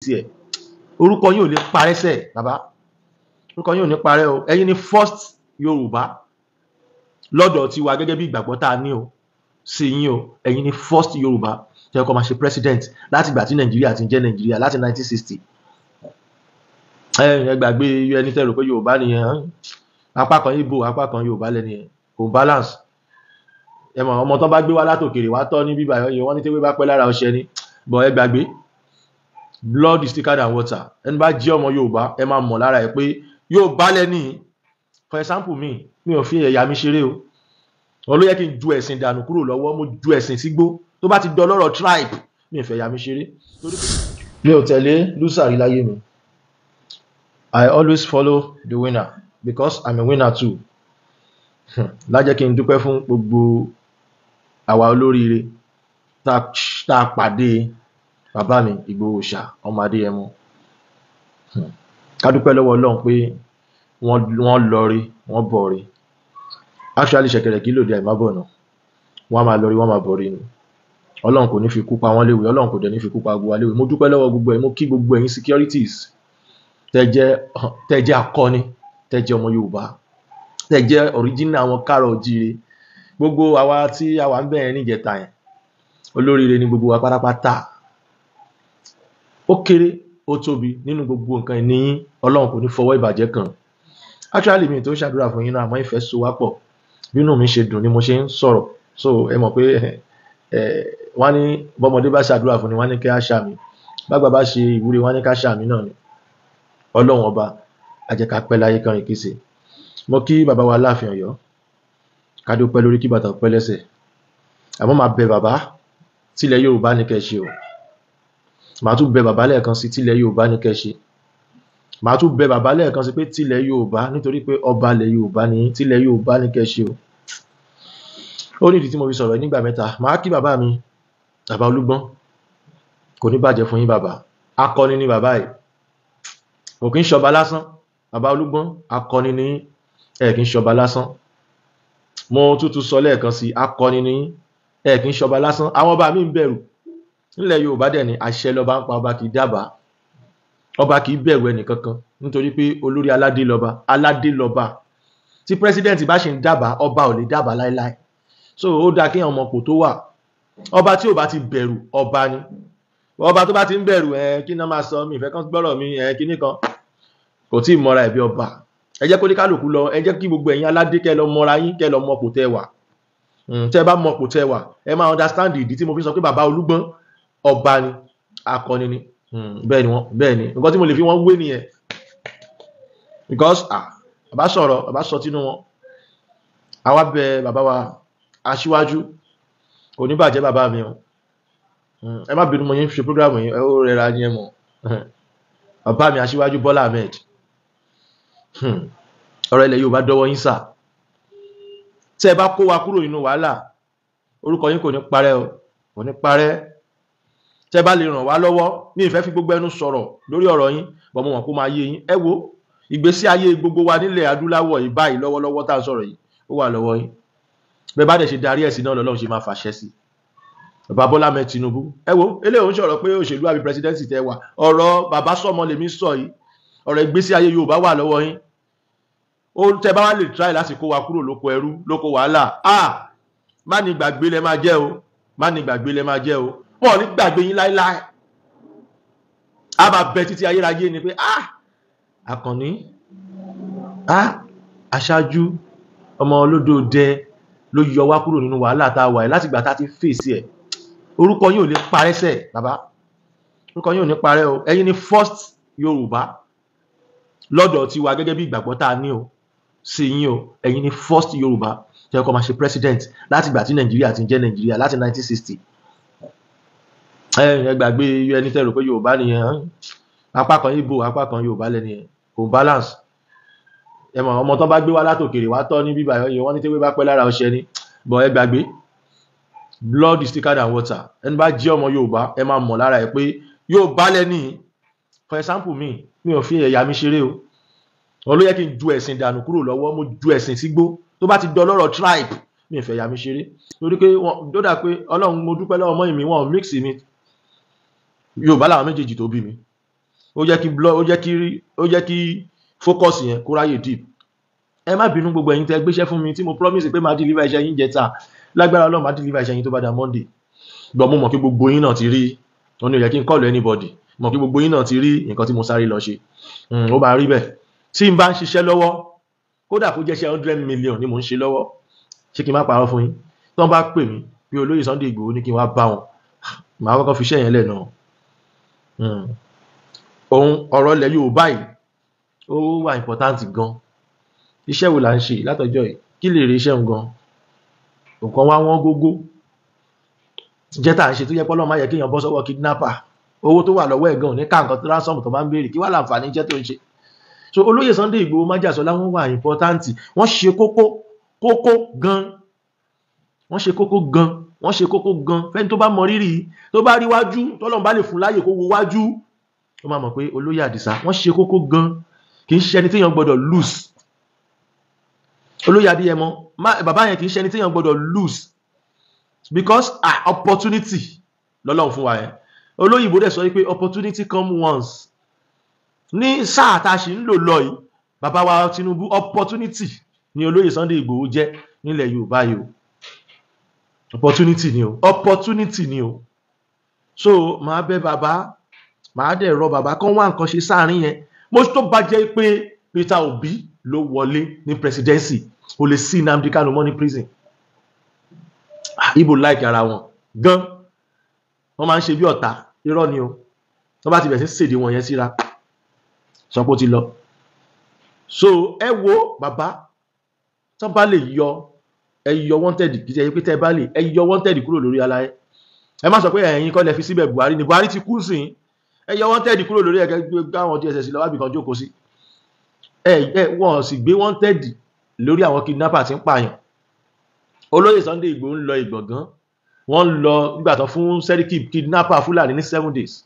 tiẹ̀. Orúkọ yín ò lè parẹ́ sẹ̀ bàbá, orúkọ yín ò ní parẹ́ o. Ẹ̀yin ni first Yorùbá lọ́dọ̀ tiwa gẹ́gẹ́ bí ìgbàgbọ́ tá a ní o sí yín o. Ẹ̀yin ni first Yorùbá tẹ́ kọ́ máa ṣe president láti ìgbà tí Nàìjíríà ti ń jẹ́ Nàìjíríà láti 1960. Ẹ gbàgbé ẹni tẹ́ rò pé Yorùbá nìyẹn, apá kan Ìgbò, apá kan Yorùbá lẹ́ni yẹn, kò balance. Ẹ mọ̀, ọmọ tán bá gbé wá látòkèrè wá tọ́ ní bíbá yẹn, wọ́n ní tẹ́wé bá pẹ́ lára ọṣẹ ni. Bọ̀ ẹ gbàgbé, blood is thicker than water. Ẹni bá jẹ́ ọmọ Yorùbá, ẹ máa mọ̀ lára ẹ pé Yorùbá lẹ́ni. For example, mi ò fi ẹ̀yà mi ṣeré o. Wọn ló yẹ kí n ju ẹ̀sìn dànù kúrò lọ́wọ́, mo ju ẹ̀sìn sígbó. Tó bá ti dọlọ́rọ̀ tribe, mi ò fẹ́ ẹ̀yà mi ṣeré. Mi ò tẹ̀lé loser rí láyé mi. I always follow the winner because I'm a winner too. Lájẹ́ kí n dúpẹ́ fún gbogbo àwa olóríire tá a pàdé bàbá mi Ìgbòho Òòṣà ọmọ Adéyẹmọ. Ká dúpẹ́ lọ́wọ́ Ọlọ́run pé wọ́n lọ rí, wọ́n bọ̀ rí. Actually, ṣẹ̀kẹ̀rẹ̀ kí lòdì àìmábọ̀nà, wọ́n á máa lọ rí, wọ́n máa bọ̀ rí ni. Ọlọ́run kò ní fi kú pa wọ́n léwe, Ọlọ́run kò dẹ̀ ní fi kú pa gbogbo wa léwe. Mo dúpẹ́ lọ́wọ́ gbogbo ẹ̀, mo kí gbogbo ẹ̀yin securities tẹ́ jẹ́ akọni, tẹ́ jẹ́ ọmọ Yorùbá, tẹ́ jẹ́ original àwọn káàrọ̀ òjíire. Gbogbo àwa tí a wà ń bẹ̀rẹ̀ níjẹta yẹn, olóríire ni gbogbo wa pátápátá. Ó kéré, ó tóbi, nínú gbogbo nǹkan ìní yín, Ọlọ́run kò ní fọwọ́ ìbàjẹ́ kàn. Actually, mi tó ṣàdúrà fún yín náà, àmọ́ ìfẹ́ so wá pọ̀. Bínú mi ṣe dùn ni mo ṣe ń sọ̀rọ̀. So ẹ mọ̀ pé ẹ wọ́n ní bọ́mọdé bá ṣàdúrà fún ni, wọ́n ní kí á ṣàmì, bágbà bá ṣe ìwúre, wọ́n ní ká ṣàmì náà ni. Ọlọ́run ọba á jẹ́ ká pẹ́ láyé kánrin kése. Mo kí bàbá wa Aláàfin Ọ̀yọ́, ká dúpẹ́ lórí, kí bàtà pẹ́ lẹ́sẹ̀. Àmọ́ máa bẹ bàbá, tílẹ̀ Yorùbá ní kẹ́ ṣe o. Màá tún bẹ bàbá lẹ́ẹ̀kan sí, tílẹ̀ Yorùbá ní kẹ́ ṣe. Màá tún bẹ bàbá lẹ́ẹ̀kan sí pé tílẹ̀ Yorùbá, nítorí pé ọba ilẹ̀ Yorùbá ní, tílẹ̀ Yorùbá ní kẹ́ ṣe o. Ó ní ìdí tí mo fi sọ̀rọ̀ nígbà mẹ́ta. Màá kí bàbá mi, bàbá Olúgbọ́n, kò ní bàjẹ́ fún yín bàbá. Akọni ni bàbá yìí, kò kí ń ṣọba lásán. Bàbá Olúgbọ́n, akọni ni, ẹ kì í ṣọba lásán. Mo tútù sọ lẹ́ẹ̀kan sí, akọni ni, ẹ kì í ṣọba lásán. Àwọn ọba mi ń bẹ̀rù nílẹ̀ Yorùbá dẹ̀ ni, àṣẹ lọ́ba ń pa, ọba kì í dábàá, ọba kì í bẹ̀rù ẹnìkankan, nítorí pé olórí aládé lọ́ba, aládé lọ́ba. Tí president bá ṣe ń dábàá, ọba ò lè dábàá láéláé. So ó dáa kéèyàn mọ ipò tó wà. Ọba tí ò bá ti bẹ̀rù ọba ni. Ọba tó bá ti ń bẹ̀rù, ẹ kí náà máa sọ, mi ìfẹ́ kan gbọ́rọ̀ mi, ẹ kíní kan, kò tí ì mọra ẹ̀bí ọba. Ẹ jẹ́ kó ní kálukú lọ, ẹ jẹ́ kí gbogbo ẹ̀yin aládé kẹ́ lọ mọra yín, kẹ́ lọ mọ ipò tẹ́ wà. Tẹ́ bá mọ ipò tẹ́ wà, ẹ máa understand ìdí tí mo fi sọ pé bàbá Olúgbọ́n ọba ni, akọni ni. Bẹ́ẹ̀ ni wọ́n, bẹ́ẹ̀ ni nǹkan tí mo lè fi wọ́n wé nìyẹn, because bàbá sọ̀rọ̀, bàbá sọ tínú wọn. Àwa bẹ bàbá wa aṣíwájú, kò ní bàjẹ́ bàbá mi o. Ẹ má bínú, mo yín ṣe program yìí, ẹ ó rẹra ní ẹ mọ̀. Bàbá mi aṣíwájú Bọ́lá Ahmed, ọ̀rọ̀ ilẹ̀ Yorùbá dọ́wọ́ yín sà. Tẹ́ ẹ bá kó wa kúrò nínú wàhálà, orúkọ yín kò ní parẹ́ o, kò ní parẹ́. Tẹ́ ẹ bá lè ràn wá lọ́wọ́, mi ì fẹ́ fi gbogbo ẹnu sọ̀rọ̀ lórí ọ̀rọ̀ yín, bọ̀ mo mọ̀ kó máa yé yín. Ẹ wo ìgbésí ayé gbogbo wa nílẹ̀ adúláwọ̀ yìí báyìí lọ́wọ́lọ́wọ́ tá à ń sọ̀rọ̀ yìí, ó wà lọ́wọ́ yín. Bẹ́ẹ̀ bá dẹ̀ ṣe darí ẹ̀sìn náà lọ́lọ́run ṣe máa fàṣẹ sí. Bàbá Bọ́lá Ahmed Tinubu, ẹ wo eléyìí ń sọ̀rọ̀ pé òṣèlú àbí presidency tẹ wà, ọ̀rọ̀ bàbá sọmọ lèmi sọ yìí, ọ̀rọ̀ ìgbésí ayé Yorùbá wà lọ́wọ́ yín. Ó tẹ bá wá lè try láti kó wa kúrò lóko ẹrú, lóko wàhálà, má ní gbàgbé lẹ máa jẹ́ o, má ní gbàgbé lẹ máa jẹ́ o. Wọn ò ní gbàgbé yín láéláé. A máa bẹ títí ayérayé ni pé Àkànní, aṣáájú ọmọ olódòdẹ ló yọ wá kúrò nínú wàhálà tá a wà yìí láti ìgbà tá a ti fèsì ẹ̀. Orúkọ yín ò lè parẹ́ sẹ̀ bàbá, orúkọ yín ò ní parẹ́ o. Ẹ̀yin ni first Yorùbá lọ́dọ̀ tiwa gẹ́gẹ́ bí ìgbàgbọ́ tá a ní o sí yín o. Ẹ̀yin ni first Yorùbá tẹ́ kọ́ máa ṣe president láti ìgbà tí Nàìjíríà ti ń jẹ́ Nàìjíríà láti 1960. Ẹ gbàgbé ẹni tẹ́ rò pé Yorùbá nìyẹn, apá kan Ìgbò, apá kan Yorùbá lẹ́ni yẹn, kò balance. Ẹ mọ̀, ọmọ tán bá gbé wá látòkèrè wá tọ́ ní bíbá yẹn, wọ́n ní tẹ́wé bá pẹ́ lára ọṣẹ ni. Bọ̀ ẹ gbàgbé, blood is thicker than water. Ẹni bá jẹ́ ọmọ Yorùbá, ẹ máa mọ̀ lára ẹ pé Yorùbá lẹ́ni. For example, mi ò fi ẹ̀yà mi ṣeré o. Wọn ló yẹ kí n ju ẹ̀sìn dànù kúrò lọ́wọ́, mo ju ẹ̀sìn sígbó. Tó bá ti dọlọ́rọ̀ tribe, mi ò fẹ́ ẹ̀yà mi ṣeré, torí pé wọn dódà pé Ọlọ́run, mo dúpẹ́ lọ́wọ́ mọ́ mi, wọn mix mi. Yorùbá làwọn méjèèjì tó bí mi. Ó jẹ́ kí blog, ó jẹ́ kí focus yẹn kó ráyè deep. Ẹ má bínú, gbogbo ẹ̀yin tẹ́ gbéṣẹ́ fún mi tí mo promise pé máa deliver iṣẹ́ yín jẹta. Lágbára Ọlọ́run, máa deliver iṣẹ́ yín tó bá da Monday. Gbọ́, mo mọ̀ kí gbogbo yín náà ti rí wọn ní ó yẹ kí n call anybody. Mọ̀ kí gbogbo yín náà ti rí nǹkan tí mo sáré lọ ṣe. Ó máa rí bẹ́ẹ̀. Tí n bá ń ṣiṣẹ́ lọ́wọ́, kódà kó jẹ́ iṣẹ́ 100 million ni mò ń ṣe lọ́wọ́, ṣé kí n má parọ́ fún yín, tí wọ́n bá pè mí bí olóyè Sunday Igboho ní kí n wá bá wọn, màá kọ́kọ́ fi iṣẹ́ yẹn lẹ̀ náà. Òun ọ̀rọ̀ ilẹ̀ Yorùbá yìí, ó wà important gan. Iṣẹ́ wo là ń ṣe látọjọ́ yìí? Kí lè rí iṣẹ́ òun gan? Nǹkan wá wọ́n gógó jẹ́ tá à ń ṣe tó yẹ pé Ọlọ́run má yẹ kéèyàn bọ́ sọ́wọ́ kidnapper. Owó tó wà lọ́wọ́ ẹ̀ gan ní ká nǹkan ransom tó bá ń béèrè. Kí wá láǹfààní iṣẹ́ tó ń ṣe? So olóyè Sunday Igboho májàsọ́lá, wọ́n wà important, wọ́n ṣe kókó kókó gan, wọ́n ṣe kókó gan, wọ́n ṣe kókó gan. Fẹ́ni tó bá mọ rírì, tó bá rí wájú, tọ́lọ́run bá lè fún láyè kó wo wájú, ó máa mọ̀ pé olóyè Àdìsá, wọ́n ṣe kókó gan. Kì í ṣe ẹni téèyàn gbọ́dọ̀ lose. Olóyè Adéyẹmọ, bàbá yẹn kì í ṣe ẹni téèyàn gbọ́dọ̀ lose, because ah, opportunity lọ́lọ́run fún wa yẹn. Olóyìnbó dẹ̀ sọ wípé opportunity come once. Ní sáà tá a ṣì ń lò lọ yìí, bàbá wa Tinubu, opportunity ni olóyè Sunday Igboho jẹ́ nílẹ̀ Yorùbá yìí o. Opportunity ni o, opportunity ni o. So màá bẹ̀ bàbá, màá dẹ̀ rọ bàbá kán wá nǹkan ṣe sáàrin yẹn. Mo tó bá jẹ́ pé Peter Obi ló wọlé ní presidency, kò lè sí Nnamdi Kanu mọ́ ní prison. Ibo like ara wọn gan, wọ́n máa ń ṣe bí ọ̀tá. Irọ́ ni o. Wọ́n bá ti bẹ̀rẹ̀ sí ṣèdè wọn yẹn síra, sọ pé ó ti lọ. So ẹ wo bàbá, tán bá lè yọ, ẹ yọ wanted. Kì í ṣe pé tẹ́ ẹ bá lè, ẹ yọ wanted kúrò lórí aláyẹ. Ẹ má sọ pé ẹ̀yin kọ́ lẹ fi síbẹ̀, Buhari ni. Buhari ti kú sí. Ẹ yọ wanted kúrò lórí ẹ̀kẹ́, káwọn DSS lọ wábì kan jókòó sí. Ẹ wọ́n sì gbé wanted lórí àwọn kidnapper tí ń pààyàn. Olóyè Sunday Igboho ń lọ Ìgbọ̀ngán, wọ́n ń lọ nígbà tán fún Sẹ́ríkì kidnapper Fúlàní ní 7 days.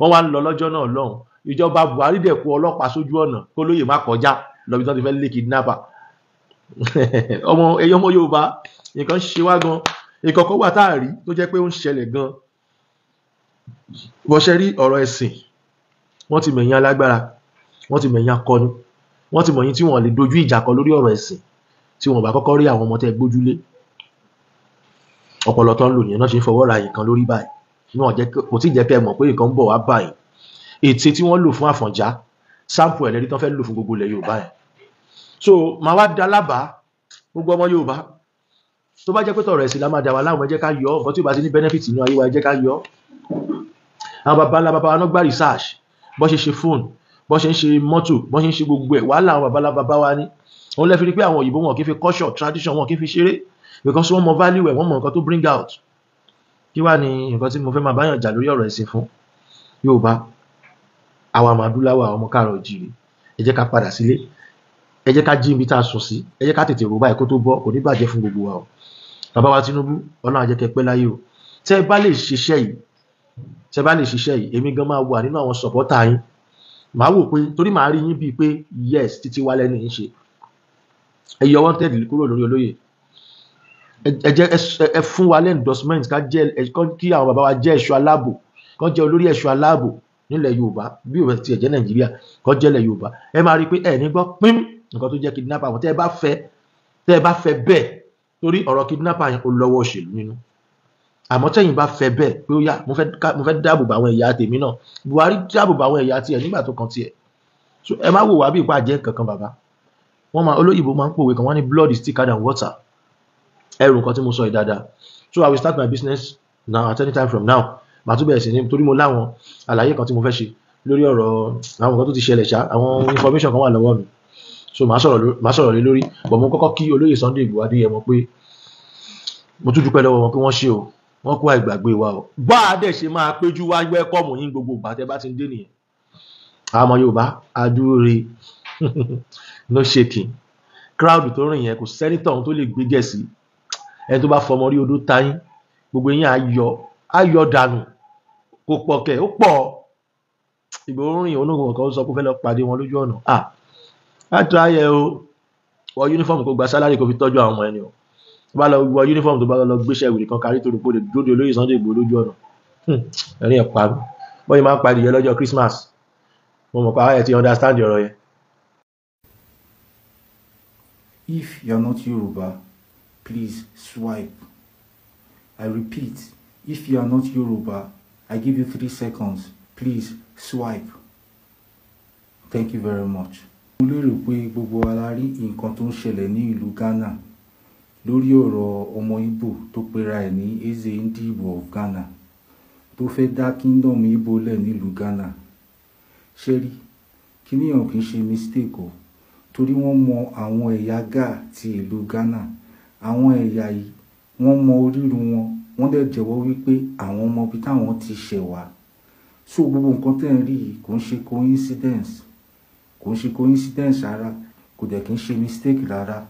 Wọ́n wá ń lọ lọ́jọ́ náà lọ́hùn. Ìjọba Buhari dẹ̀ kó ọlọ́pàá sójú ọ̀nà kó lóye má kọjá lọ́bi tí wọ́n ti fẹ́ lé kidnapper. Ọmọ ẹ̀yọ́, ọmọ Yorùbá, nǹkan ṣe wá gan. Nǹkan kan wà tá a rí tó jẹ́ pé ó ń ṣẹlẹ̀ gan. Bó ṣe rí ọ̀rọ̀ ẹ̀sìn, wọ́n ti mẹ̀yìn alágbára, wọ́n ti mẹ̀yìn akọni, wọ́n ti mọ̀yìn tí wọ́n lè dojú ìjà kọ lórí ọ̀rọ̀ ẹ̀sìn tí wọ́n bá kọ́kọ́ rí àwọn ọmọ tẹ́ gbójúlé. Ọpọlọ tó ń lò nìyẹn náà ṣe ń fọwọ́ ra nǹkan lórí báyìí. Wọn jẹ́ kò tí ì jẹ́ kẹ́ ẹ mọ̀ pé nǹkan ń bọ̀ wá báyìí. Ète tí wọ́n lò fún Àfọ̀njá, sample ẹlẹ́rìí tán fẹ́ lò fún gbogbo ilẹ̀ Yorùbá yẹn. So màá wá dá lábàá gbogbo ọmọ Yorùbá, tó bá jẹ́ pé tọ̀rọ̀ ẹ̀sìn la máa dà wá láwọn, ẹ jẹ́ ká yọ ọ́. Nǹkan tí ò bá ti ní benefit inú ayé wa, ẹ jẹ́ ká yọ ọ́. Àwọn baba ńlá baba wa náà gbá research bó ṣe ṣe fóònù, bó ṣe ń ṣe mọ́tò, bó ṣe ń ṣe gbogbo ẹ̀. Wàhálà àwọn baba ńlá baba wa ní òun lè fi rí pé àwọn òyìnbó wọn kì í fi culture, tradition, wọn kì í fi ṣeré, because wọ́n mọ value ẹ̀, wọ́n mọ nǹkan tó bring out. Kí wá ní nǹkan tí mo fẹ́ máa báyàn jà lórí ọ̀rọ̀ ẹ̀sìn fún? Yorùbá, àwa àmọ́ adúláwọ̀, àwọn ọmọ káàrọ̀ òjìrì, ẹ jẹ́ ká padà sílé. Ẹ jẹ́ ká jí ibi tá a sùn sí. Ẹ jẹ́ ká tètè rò báyìí kó tó bọ́. Kò ní bàjẹ́ fún gbogbo wa o. Bàbá wa Tinubu, Ọlọ́run á jẹ́ kẹ́ pẹ́ láyé o. Tẹ́ ẹ bá lè ṣiṣẹ́ yìí, tẹ́ ẹ bá lè ṣiṣẹ́ yìí, èmi gan máa wà nínú àwọn supporter yín. Màá wò pé torí màá rí yín bíi pé yes, títí wálẹ̀ ní í ṣe. Ẹ yọ wanted kúrò lórí olóyè. Ẹ jẹ́ ẹ fún wa lẹ́ endorsement ká jẹ́ kí àwọn bàbá wa jẹ́ ẹ̀ṣọ́ aláàbò, kó jẹ́ olórí ẹ̀ṣọ́ aláàbò nílẹ̀ Yorùbá. Bí òun ti ẹ̀jẹ̀ Nàìjíríà, kó jẹ́ ilẹ̀ Yorùbá. Ẹ máa rí i pé ẹ ní gbọ́ pín nǹkan tó jẹ́ kidnapper wọn. Tẹ́ ẹ bá fẹ́ bẹ́ẹ̀, torí ọ̀rọ̀ kidnapper yẹn, ó lọ́wọ́ òṣèlú nínú. Àmọ́ tẹ́yìn bá fẹ́ bẹ́ẹ̀ pé ó yá, mo fẹ́ dáàbò bo àwọn ẹ̀yà tèmi náà. Buhari dáàbò bo àwọn ẹ̀yà tiẹ̀ nígbà tó kan tiẹ̀. So ẹ má wò wá bí ipa jẹ́ kankan. Bàbá wọ́n máa, olóyìnbó máa ń pòwe kan, wọ́n ní blood is thicker than water. Ẹrù nǹkan tí mo sọ yìí dáadáa. So I will start my business now. At any time from now, màá tún bẹ̀rẹ̀ sí ní, torí mo láwọn àlàyé kan tí mo fẹ́ ṣe lórí ọ̀rọ̀ àwọn nǹkan tó ti ṣẹlẹ̀ ṣá. Àwọn information kan wà lọ́wọ́ mi, so màá sọ̀rọ̀ lé lórí. But mo kọ́kọ́ kí olóyè Sunday Igboho Adéyẹmọ pé mo tún dúpẹ́ lọ́wọ́ wọn pé wọ́n ṣe o, wọ́n kó àìgbàgbé wa o. Bá a dẹ̀ ṣe máa péjú wá welcome yín gbogbo ìgbà tẹ́ bá ti ń dé nìyẹn. Àwọn ọmọ Yorùbá adúróre, no shaking. Crowd tó rìn yẹn, kò sẹ́nitọ̀ tó lè gbé gẹ̀ẹ́sì. Ẹni tó bá fọmọ rí odó tayín, gbogbo yín ayọ̀ ayọ̀ dànù. Kò pọ̀ kẹ̀, ó pọ̀. Ìgbòho rìn onógun kan sọ pé ó fẹ́ lọ pàdé wọn lójú ọ̀nà. À á try ẹ o. Wọ uniform, kó gba salary, kó fi tọ́jú àwọn ọmọ ẹni o. Tó bá lọ wọ uniform, tó bá lọ gbéṣẹ́ ìwé kan kárí, torí pé ó lè dúró de olóyè Sunday Igboho lójú ọ̀nà, ẹ̀rín ẹ̀ pa mí. Bọ́yìí máa ń parí yẹn lọ́jọ́ Christmas. Mo mọ̀ pé àwọn ẹ̀ ti understand ọ̀rọ̀ yẹn. If you are not Yoruba, please swipe. I repeat, if you are not Yoruba, I give you 3 seconds. Please swipe. Thank you very much. Mo lérò pé gbogbo wa la rí nǹkan tó ń ṣẹlẹ̀ ní ìlú Ghana lórí ọ̀rọ̀ ọmọ Ìgbò tó pera ẹ̀ ní Eze Ndigbo of Ghana, tó fẹ́ dá kingdom Ìgbò lẹ̀ nílùú Ghana. Ṣé rí, kíní ọ̀hún kì í ṣe mistake o, torí wọ́n mọ àwọn ẹ̀yà Ga ti ìlú Ghana. Àwọn ẹ̀yà yìí, wọ́n mọ orírun wọn, wọ́n dẹ̀ jẹ́wọ́ wípé àwọn mọ ibi táwọn ti ṣẹ̀ wá. So gbogbo nǹkan tẹ́ ń rí yìí kò ń ṣe coincidence, kò ń ṣe coincidence rárá, kò dẹ̀ kí ń ṣe mistake rárá.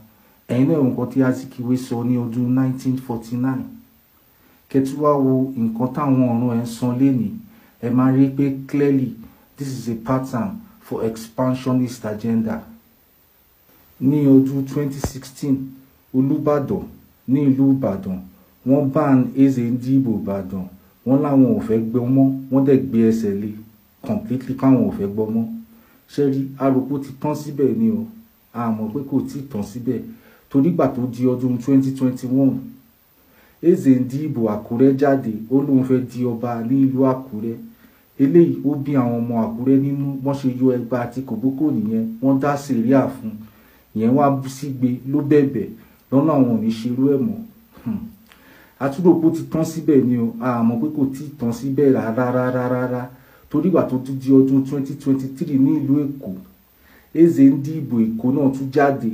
Ẹ̀yin náà, nǹkan tí Azikiwe sọ ní ọdún 1949, kẹtù wá wo nǹkan táwọn ọ̀run ẹ̀ ń san lénìí, ẹ máa rí pé clearly this is a pattern for expansionist agenda. Ní ọdún 2016, Olúbàdàn ní ìlú Ìbàdàn, wọ́n ban Eze Ndigbo Ìbàdàn. Wọ́n láwọn ò fẹ́ gbọ́ mọ́, wọ́n dẹ̀ gbé ẹsẹ̀ lé completely káwọn ò fẹ́ gbọ́ mọ́. Ṣé rí, aròpó ti tán síbẹ̀ ni o, a mọ̀ pé kò tí ì tán síbẹ̀, torí ìgbà tó di ọdún 2021, Eze Ndigbo Àkúrẹ́ jáde, ó lóun fẹ́ di ọba ní ìlú Àkúrẹ́. Eléyìí ó bí àwọn ọmọ Àkúrẹ́ nínú. Wọ́n ṣe yọ ẹgba àti kòbókò nìyẹn, wọ́n dá sẹ̀ríà fún ìyẹn, wá sígbe ló bẹ̀bẹ̀ lọ́nà àwọn ò ní ṣerú ẹ̀ mọ́. Àtúròpó ti tán síbẹ̀ ni o, a mọ̀ pé kò tí ì tán síbẹ̀ rárá rárá rárá, torí ìgbà tó tún di ọdún 2023 ní ìlú Èkó, Eze Ndigbo Èkó náà tún jáde,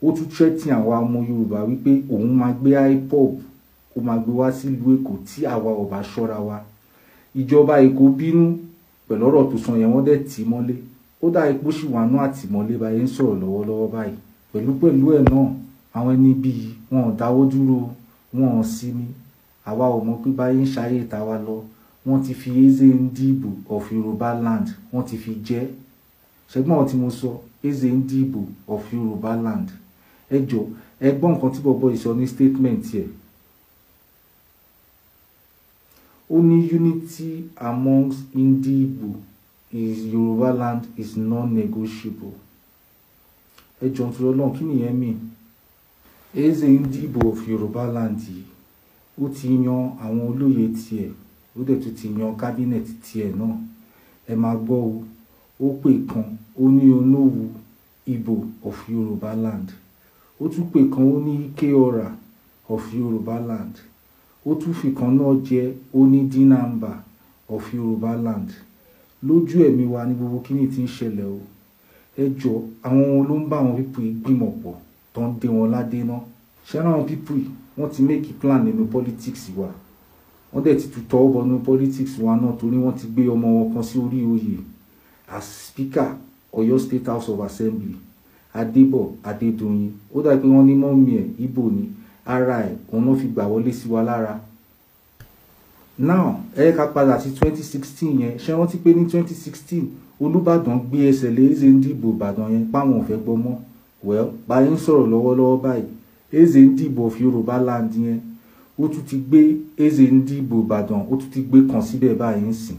ó tún threaten àwa ọmọ Yorùbá wípé òun máa gbé IPOB, ó máa gbé wá sílùú Èkó tí àwa ò bá ṣọ́ra wa. Ìjọba Èkó bínú pẹ̀lú ọ̀rọ̀ tó sọ yẹn, wọ́n dẹ̀ tì í mọ́lé. Ó dá ipò sì wà ní àtìmọ́lé báyìí ń sọ̀rọ̀ lọ́wọ́lọ́wọ́ báyìí. Pẹ̀lú pẹ̀lú ẹ̀ náà, àwọn ẹni bíi wọn ò dáwọ́ dúró, wọn ò sinmi. Àwa ò mọ̀ pé báyìí ń ṣayé tàwa lọ, wọ́n ti fi Eze Ndigbo of Yorùbá land, wọ́n ti fi jẹ́. Ṣẹ́gbọ́n tí mo sọ, Eze Ndigbo of Yorùbá land. Ẹ jọ, ẹ gbọ́ nǹkan tí bọ̀bọ̀ yìí sọ ní statement yẹ. Ó ní unity amongst Ndigbo is Yorùbá land is non-negotiable. Ẹ jọ, nítorí Ọlọ́run, kí nìyẹn mean? Eze Ndigbo of Yorùbá land yìí, ó ti yan àwọn olóyè tiẹ̀, ó dẹ̀ tún ti yan cabinet tiẹ̀ náà. Ẹ máa gbọ́ o. Ó pè kan, ó ní Olówu Igbo of Yorùbá land. Ó tún pè kan, ó ní Ikeora of Yorùbá land. Ó tún fi kan náà jẹ́, ó ní Dinamba of Yorùbá land. Lójú ẹ̀mí wa ní gbogbo kíní tí ń ṣẹlẹ̀ o. Ẹ jọ, àwọn ohun ló ń bá àwọn people yìí gbìmọ̀ pọ̀ tó ń dé wọn ládé náà? Ṣé àwọn people yìí, wọ́n ti make plan nínú politics wa, wọ́n dẹ̀ ti tún tọwọ́ bọ nínú politics wa náà, torí wọ́n ti gbé ọmọ wọn kan sí orí oyè as Speaker, Ọ̀yọ́ State House of Assembly, Adébọ̀ Adédoyin. Ó dà pé wọ́n ní mummy ẹ̀ Ìgbò ní ara ẹ̀, òun náà fi gbà wọlé sí wa lára. Now, ẹ ká padà sí 2016 yẹn. Ṣé rántí pé ní 2016, Olúbàdàn gbé ẹsẹ̀ lé Eze Ndigbo Ìbàdàn yẹn páwọn ò fẹ́ gbọ́ mọ́? Well, báyìí ń sọ̀rọ̀ lọ́wọ́lọ́wọ́ báyìí, Eze Ndigbo of Yorùbá land yẹn, ó tún ti gbé Eze Ndigbo Ìbàdàn, ó tún ti gbé kan síbẹ̀ báyìí ń sìn.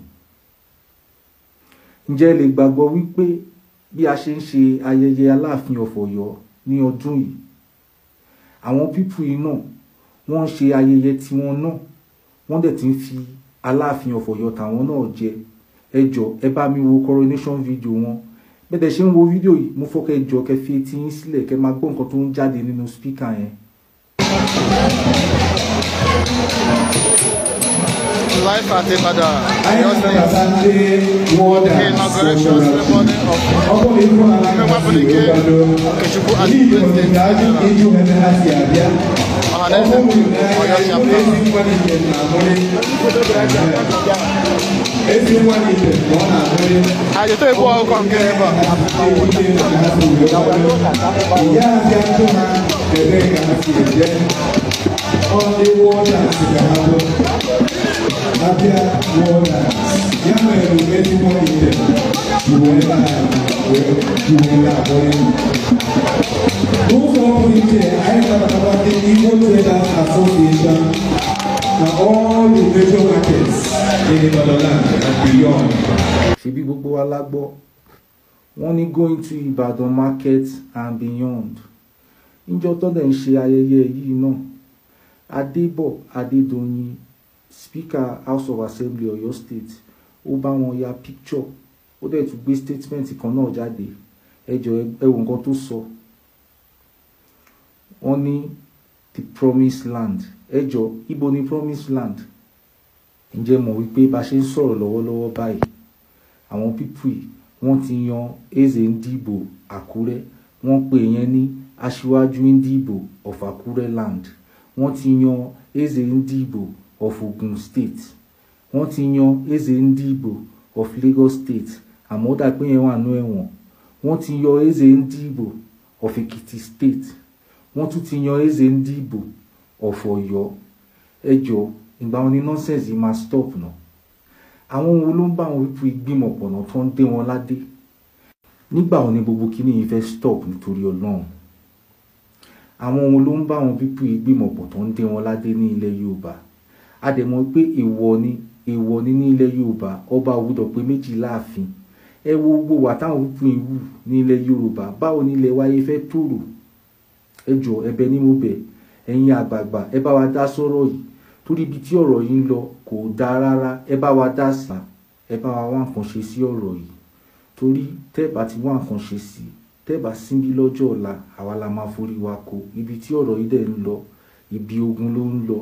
Ǹjẹ́ ẹ lè gbàgbọ́ wípé bí a ṣe ń ṣe ayẹyẹ Aláàfin of Ọ̀yọ́ ní ọdún yìí, àwọn people yìí náà, wọ́n ń ṣe ayẹyẹ tiwọn náà, wọ́n dẹ̀ ti ń fi Aláàfin of Ọ̀yọ́ tàwọn náà jẹ? Ẹ jọ, ẹ bá mi wo coronation video wọn. Bẹ́ẹ̀ ṣe ń wo fídíò yìí, mo fọ́ kẹ́ jọ, kẹ́ fi etí yín sílẹ̀, kẹ́ máa gbọ́ nǹkan tó ń jáde nínú speaker yẹn. Live at Ibadan, Oyo State, the inauguration ceremony of Nwabunike Okechukwu as President General, Ohanaeze Oyo Chapter. Àjẹtọ́ ìbú ọkọ̀ nke ebe a. Ìyá àti àtúnmá tẹ̀lé ka ha si eje. Ọ ndị warders ka ha bụ abịa warders ya mere ezigbo ite ji wee wee na-akpọ ya. N'ụzọ pụrụ iche, anyị nabatakwa ndị Igbo Traders Association. na all the major markets in Ibadan land and beyond. Ṣebí gbogbo wa la gbọ́, wọ́n ní going to Ibadan market and beyond. Níjọ́ tó dẹ̀ ń ṣe ayẹyẹ yìí náà, Adébọ̀ Adédoyin, Speaker House of Assembly Ọ̀yọ́ State, ó bá wọn ya picture, ó dẹ̀ tún gbé statement kan náà jáde. Ẹ jọ̀ọ́, ẹ wo nǹkan tó sọ. Wọ́n ní the promised land. Ẹ jọ̀ọ́, ibo ni promised land? Ǹjẹ́ mọ̀ wípé bá ṣe ń sọ̀rọ̀ lọ́wọ́lọ́wọ́ báyìí, àwọn people yìí, wọ́n ti yan Eze Ndigbo Àkúrẹ́, wọ́n pè yẹn ní Aṣíwájú Ndigbo of Àkúrẹ́ land. Wọ́n ti yan Eze Ndigbo of Ogun State, wọ́n ti yan Eze Ndigbo of Lagos State, àmọ́ ó dà pé yẹn wà nú ẹ̀wọ̀n. Wọ́n ti yan Eze Ndigbo of Ekiti State, wọ́n tún ti yan Eze Ndigbo of Ọ̀yọ́. Ẹ jọ̀ọ́, ìgbà wọn ni nonsense yìí máa stop náà? Àwọn wo ló ń bá àwọn people ìgbìmọ̀ pọ̀nà tó ń dé wọn ládé? Nígbà wo ni gbogbo kíní yìí fẹ́ stop nítorí Ọlọ́run? Àwọn wo ló ń bá àwọn people ìgbìmọ̀ pọ̀ tó ń dé wọn ládé ní ilẹ̀ Yorùbá? A dẹ̀ mọ̀ pé èèwọ̀ ni, èèwọ̀ ni ní ilẹ̀ Yorùbá, ọba ò gbọ́dọ̀ pé méjì láàfin. Ẹ wo gbogbo wà táwọn people yìí wù ní ilẹ̀ Yorùbá, báwo ni ilẹ̀ wa yẹ fẹ́ tòrò? Ẹ jọ̀ọ́, ẹ̀bẹ̀ ni mo bẹ̀ ẹ̀yin àgbààgbà, ẹ bá wa dá sọ́rọ̀ yìí, torí ibi tí ọ̀rọ̀ yìí ń lọ kò dáa rárá. Ẹ bá wa dá sí, ẹ bá wa wá nǹkan ṣe sí ọ̀rọ̀ yìí, torí tẹ́ bá ti wá nǹkan ṣe sí, tẹ́ bá síbí lọ́jọ́ ọ̀la, àwa la máa forí wa ko. Ibi tí ọ̀rọ̀ yìí dẹ̀ ń lọ, ibi ogun ló ń lọ.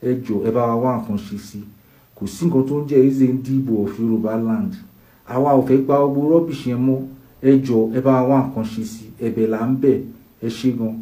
Ẹ jọ̀ọ́, ẹ bá wa wá nǹkan ṣe sí. Kò sí nǹkan tó ń jẹ́ Eze Ndigbo of Yorùbá land. Àwa ò fẹ́ gba gbogbo rubbish yẹn mọ́. Ẹ jọ̀ọ́, ẹ bá wa wá nǹkan ṣe sí. Ẹ̀bẹ̀ là ń bẹ̀. Ẹ ṣé gan.